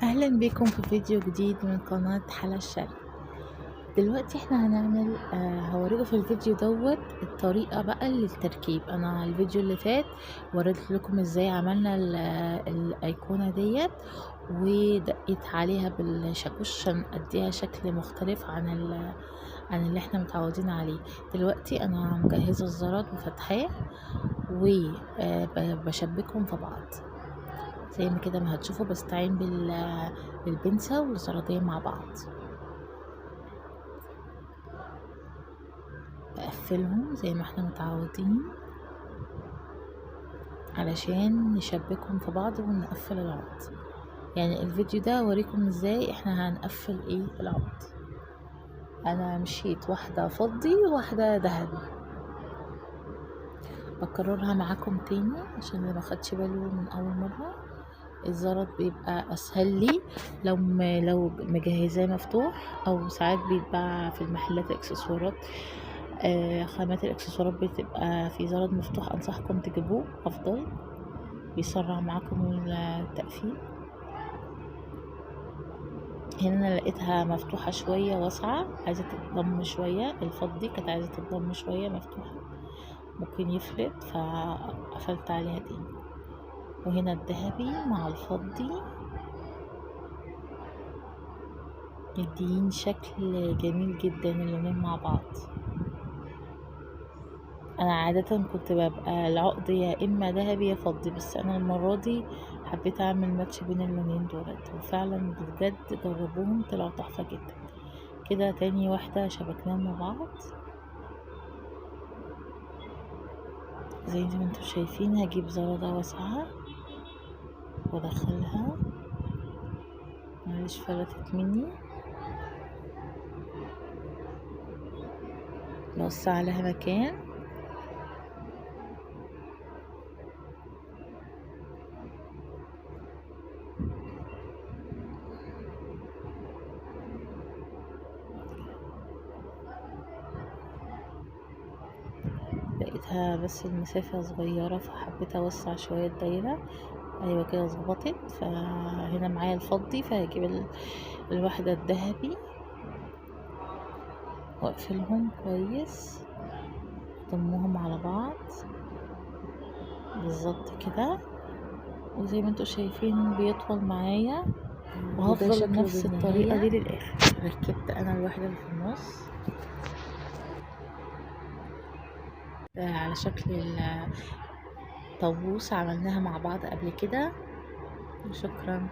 اهلا بكم في فيديو جديد من قناة حلا الشرق. دلوقتي احنا هنعمل هوريكم في الفيديو دوت الطريقة بقى للتركيب. انا الفيديو اللي فات وريت لكم ازاي عملنا الايقونة ديت ودقيت عليها بالشاكوش عشان اديها شكل مختلف عن اللي احنا متعودين عليه. دلوقتي انا مجهزة الزرط وفتحاه وبشبكهم في بعض زي ما كده ما هتشوفوا. بستعين بالبنسة والزرادية مع بعض، بقفلهم زي ما احنا متعودين علشان نشبكهم في بعض ونقفل العقد. يعني الفيديو ده اوريكم ازاي احنا هنقفل ايه العقد. انا مشيت واحدة فضي وواحدة ذهبي، بكررها معاكم تاني عشان اللي ما خدش باله من اول مرة. الزرط بيبقى اسهل لي لو مجهزاه مفتوح، او ساعات بيتباع في المحلات اكسسوارات، خامات الاكسسوارات بتبقى في زرط مفتوح. انصحكم تجيبوه افضل، بيسرع معاكم التقفيل. هنا انا لقيتها مفتوحة شوية واسعة، عايزة تتضم شوية. الفضي كانت عايزة تتضم شوية مفتوحة، ممكن يفلت، فقفلت عليها تاني. وهنا الذهبي مع الفضي مديين شكل جميل جدا اللونين مع بعض. انا عادة كنت ببقى العقد يا اما ذهبي يا فضي، بس انا المرة دي حبيت اعمل ماتش بين اللونين دولت، وفعلا بجد جربوهم طلعوا تحفة جدا. كده تاني واحدة شبكناهم مع بعض زي ما انتم شايفين. هجيب زرادة واسعة وادخلها، معلش فلتت مني، نوسع لها مكان. لقيتها بس المسافة صغيرة فحبيت اوسع شوية الدايرة. ايوه كده ظبطت. فهنا معايا الفضي، فهجيب الواحدة الذهبي واقفلهم كويس، اضمهم على بعض بالظبط كده. وزي ما انتم شايفين بيطول معايا، وهفضل بنفس الطريقة دي للآخر. ركبت انا الواحدة اللي في النص على شكل الطاووس، عملناها مع بعض قبل كده. شكرا.